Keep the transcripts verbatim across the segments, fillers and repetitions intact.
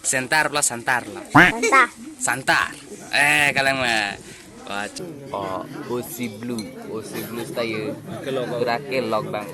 Sentar plus Santar lo. Santa. Santar. Eh, kalang ma. Wah, c-, oh, O C Blue, O C Blue style. Gerak kelok bang.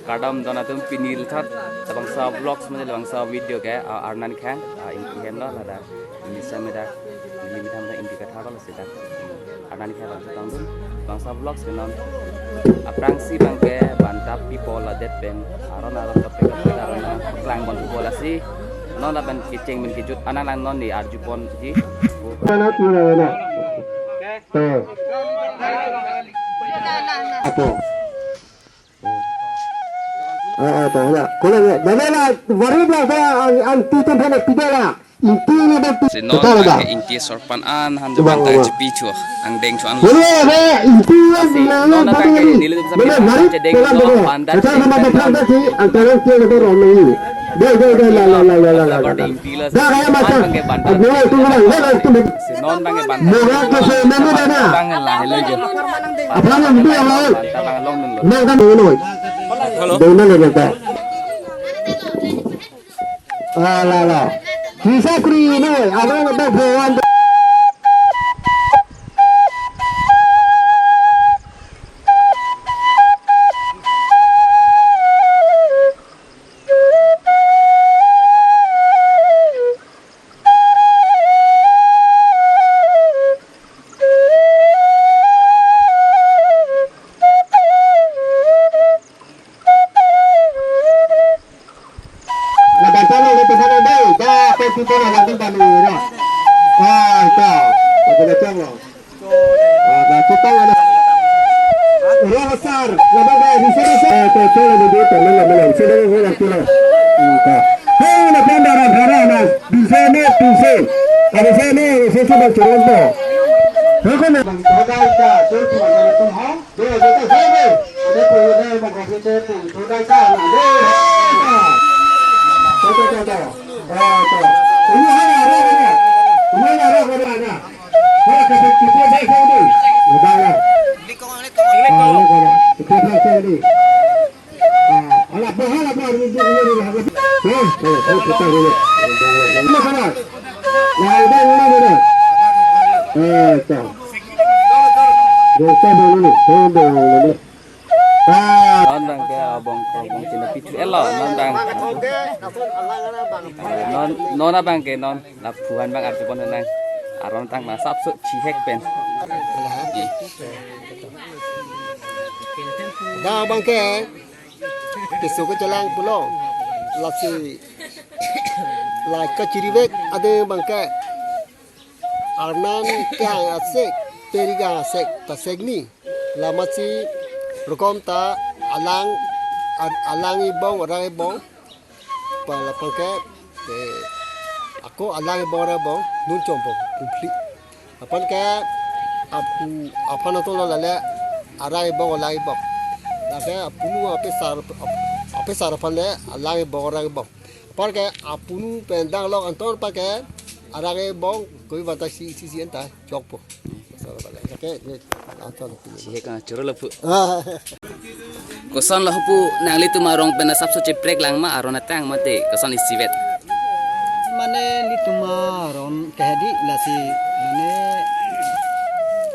Kardom don atum, pini lethot labangso vlogs mane labangso video ke, ah, arnan khan, ah, Ingti hem lo ladak. Ingti sa me dak, Ingti me tham dak Ingti kathar lo seta. Arnan khan labangso tangdun, labangso vlogs ke non. Aphrangsi bang ke banta pipo ladet pen, aron aron kaprek kaprek aron aron klang bang pipo lasi. Non lapen kecheng pen kejut anan lang non ni arjupon ji. Mana tu mana? Eh. Apa? Ah, ah, to, ya. Kola ya. Dale la, wari la sa ang, ang titan thana pidala. Ingti na ba ti-, si non kota la ba? Bang ke Ingti sorpan an han. Bang, jabang ta bang. Jepi chu. Angdeng chu an. Wari ya, wari ya, Ingti ya, si na, non na, na bang ke bang. Neli tum sa. Wari, pita wari, chedeng kola no, bang. Bandar. Kota chedeng sama koton. Bang si, ang tarang tiang na ba rom ni. Deh, deh, deh, la, la, la. Kota bang Ingti la. Dah, kaya macam. An bang ke bandar. Aduh, itu bang, bang, itu bang. Si non bang ke bandar. Murah ke si, mana, mana? Bang la, hello jo. Apa yang dia mau? Banta bang longdun lo. Nang kan mengenoi. Hello. Dona le banta. Ah, la, la. Sisa kri noi, abang bang bhuan. Laban talo le pesan dei, da pe pito na laban talo na. Ah, ta. Apa dah cang lo? Ah, dah cutang ada. Rohasar, laban dah bisa bisa. Eh, tu tu laban dia tu mana mana. Sudah dia nak tu lah. Hmm, ta. Hei, na panda ram ram na. Bisa ni, bisa. Ada saya ni, saya cuba turun tu. Hei, kau ni. Bang, kau dah ka, tu tu mana tu ha? Dei, dei, dei, dei, dei. Dei, dei, dei, bang, kopi dei, dei, dei, dei, dei, dei. Dei, dei, dei, dei. Eh, dei. Ini hana, hana, hana. Ini hana, hana, hana. Hana, kopi, kopi, dei, dei, dei. Udah lah. Ah, ini kopi, kopi, dei, dei. Ah, alah, bah, alah, bah, ini, ini, ini, ini. Hah? Oh, oh, kita dulu. Ini, hana. Nah, udah, ini, ini. Eh, tuh. Dosa dulu nih, sombong dulu. Ah. Non bang ke abang ke abang cina pitu elo, non bang. Non, non abang ke non, la phuan bang arjupon nang. Aron tang na sapso chihek pen. Dah bang ke, keso kechelang pulo. Lasi, la kachirivek ade bang ke. Arnan kehang asek, peri kehang asek, ta sek ni. Lamatsi rokom ta alang, a-, alang ibong, arang ibong. Pa lapen ke, eh, ako alang ibong, arang ibong, nunchom po, kumpli. Lapen ke, apu, aphan atum lo lale, arang ibong, alang ibong. Lapen apunu apesar, ap-, apesar aphan le, alang ibong, arang ibong. Lapen ke apunu pen dang lok anton pa ke arang ibong koi vanta si si si anta chokpo. Oke, oke. Chihek na choro lapu. Ah. Koson lo pu nanglitum arong pen asapso cheprek lang ma aron atang mate koson isivet. Mane litum aron kehedi lasi mane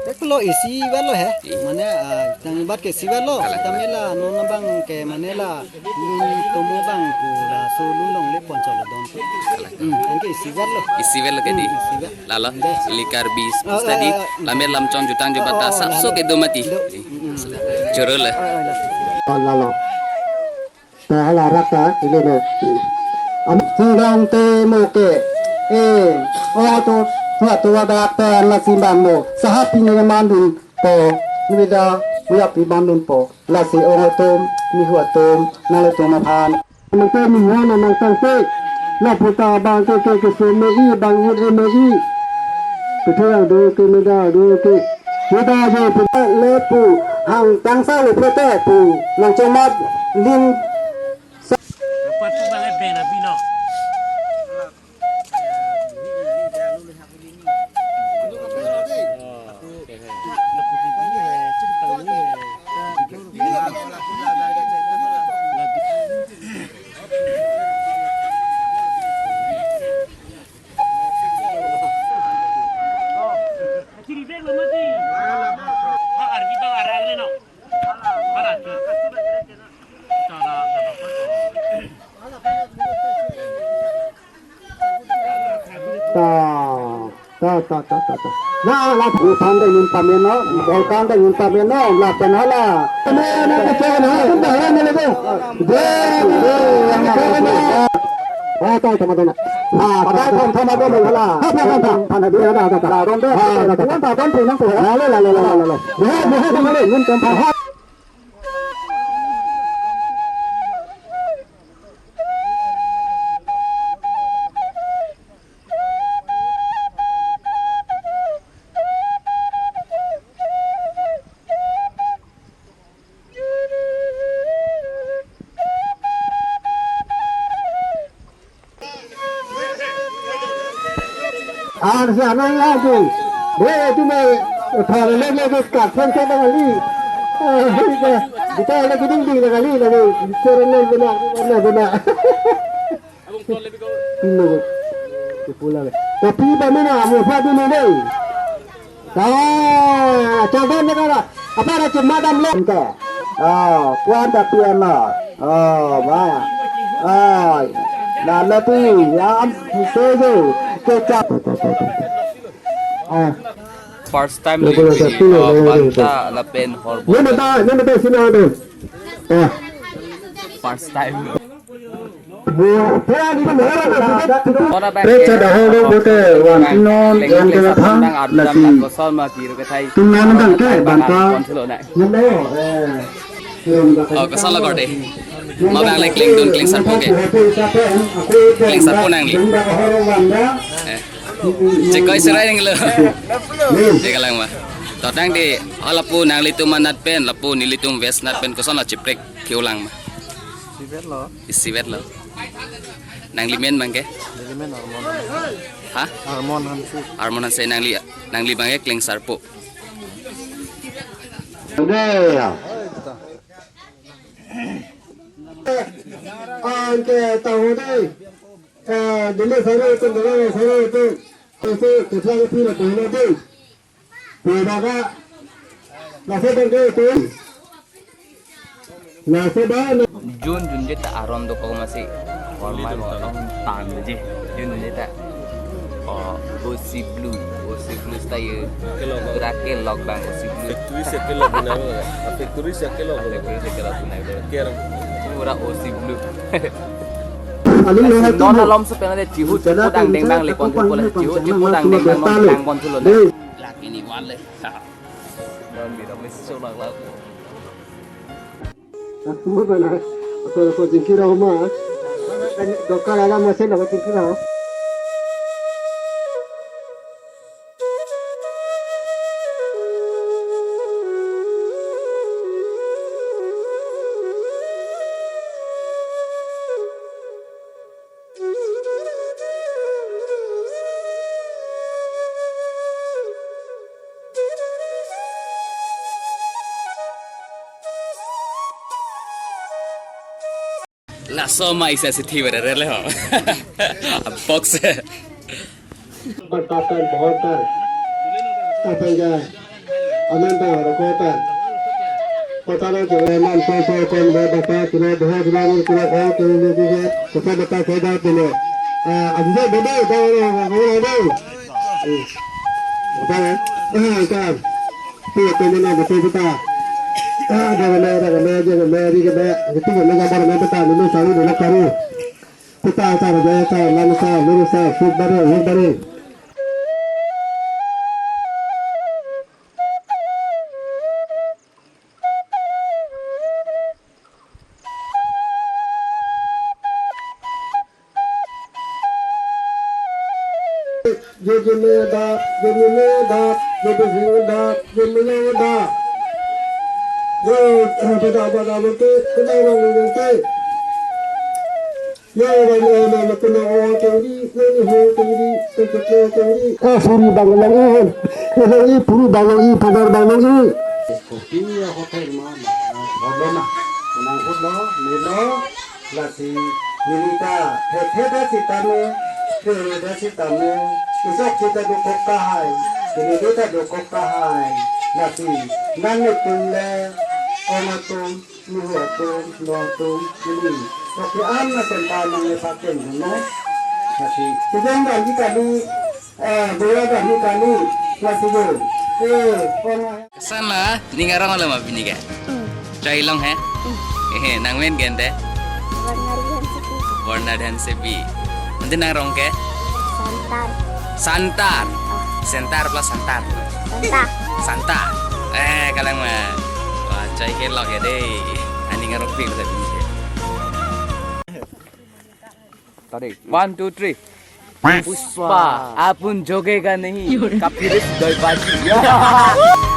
pek lo isivet lo he. Iya. Mane, ah, tang bat ke isivet lo. Kalang, kalang. Tamela non abang ke mane la Lun tomo bang ku laso lun longle pon cholo don. Kalang. Hmm, anke isivet lo. Isivet lo kedi. Hmm, isivet. Lalo, deh. Ili Karbi, oh, study, eh, eh, lamer lamchong jutang jubata, oh, oh, sapso lalo. Kedo mati. Do. Hmm. Choro le. Oh, oh, lalo. Oh, lalo. Ta hala rata, ile no. Am, sindang te mo ke. Eh, oh, to, to, to, ada apa, nasi bang mo. Sahapi ne mandun po. Nida, uya pi mandun po. Lasi ong atum, nihu atum, nangtum aphan. Nangtum nihu na nangtang te. La puta bang ke ke ke se me i bang i e me i. Puthe yang do ke me da do ke. Ke da je pu le pu. Hang tang sa le puthe pu. Nang chomat lim. Dapat tu balik ben abi no. Ta, ta, ta, ta, ta, ta. Na, la, utang dengin pameno, utang dengin pameno, lapen hala. Ne, ne, ne, ne, ne, ne, ne, ne, ne. De, de, ne, ne, ne. Ah, ta, ta, ta, ta. Ah, ta, ta, ta, ta, ta, ta, hala. Ah, ta, ta, ta, ta, ta, ta, ta. La, ron, de, ah, ta, ta, ta, ta, ta, ta. La, la, la, la, la, la, la. De, de, de, de, ne, ne, ne, ne. Ar si anang ya tu. Be tu me thar le le ke ka phen ke dang ali. Kita le ke ding ding dang ali le. Bicara le bena bena bena. Pino. Kepula le. Tapi ba mena mo fa dulu deh. Ah, coba negara. Apa ada cuma dam lo? Ente. Ah, kuan tapi ama. Ah, ba. Ah, na mati am sejo kecap. Ah. First time Lo, lo, lo, lo, lo, lo, banta lapen horbo. Lo mata, lo mata sini ada. Ah. First time. Preksa dahai lo bote wan non wan ke thang lasi. Tung nang nang ke banta. Oh, kosonlo korte. Ma bang le klengdun klengsarpo ke. Klengsarpo nangli. Eh. Chekoi serai nanglo. Chekalang ma. To tangte halapu nanglitum anat pen, lapu nelitum West anat pen kosonlo cheprek ke-olang ma. Isivet lo. Isivet lo. Nanglimen bang ke? Nanglimen Armon. Ha? Armon Hanse. Armon Hanse nangli, nangli bang ke klengsarpo. Ade ya. Anke tahu deh. Eh, dulu sana itu, dulu sana itu. Itu, itu lagi pura pura deh. Pura ka. Nasi bangke itu. Nasi bang. Jun jun je ta aron dokok masi. Formal mo tong tan je. Jun jun je ta. Oh, O C Blue, O C Blue style. Kelok. Pura kelok bang O C Blue. Factory si kelok bina. Factory si kelok. Factory si kelok bina. Ker. Pura O C Blue. Aling lo. Non alom se pena de chihu chihu dang deng bang lepon chihu lepon chihu chihu dang deng bang non dang pon chulo. Laki ni wale. Non bira mesi so lak lak. Aku mana? Aku aku jingkir aku mah. Dokar alam masih nak jingkir aku. Laso ma isa si thi bere rele ho. Box. Berpapan pohon tan. Apa ya? Aman ta rokok tan. Kota lo jalan man so so kon ba bata kilo dua kilo ni kilo ko kilo ni kilo. Kota bata saya dah tu lo. Ah, abis itu beda dah lo, lo, lo, lo. Eh. Apa ya? Ah, kan. Tuh, temen aku tuh kita. Ah, jangan main, jangan main, jangan main, jangan main. Itu kan gambar main peta, ini saru, dulu saru. Peta, saru, jaya, saru, lama, saru, lurus, saru, suk, baru, suk, baru. Jojime dap, jojime dap, jojime dap, jojime dap. Jo, pada, pada, pada, pada, pada. Yo, wan, eh, na, na, kuna, o, kengdi, na, ni, ho, kengdi, na, ke, ke, kengdi. Eh, suri bang long i, eh, eh, i, puri bang long i, pagar bang long i. Kopi ya hotel ma, ma, hotel ma. Kunang hotel, melo, lasi, nilita, he, he, da, sitame, he, he, da, sitame, isok sita dokok kahai, nilita dokok kahai, lasi, nang itum le, ong atum, Nuhu atum, lo atum, neli. Oke, an na sempa nang le paken dulu. Tapi, sedang bagi kami, Eh, dia dah ni kali, masih dulu. Eh, kau nak Koson lo, ning arong lo ma pini ke? Hmm. Choi long he? Hmm. Eh, nangmen ke ante? Warna Dhansepi. Warna Dhansepi. Ante nangrong ke? Santar. Santar. Ah. Sentar plus Santar. Santa. Santa. Eh, kalang ma. Wah, choi ke long ya dei. Aning arong pik lo pini ke. Tadi. One, two, three. Pushpa, अपन झुकेगा नहीं, काफिर से दो बाजी।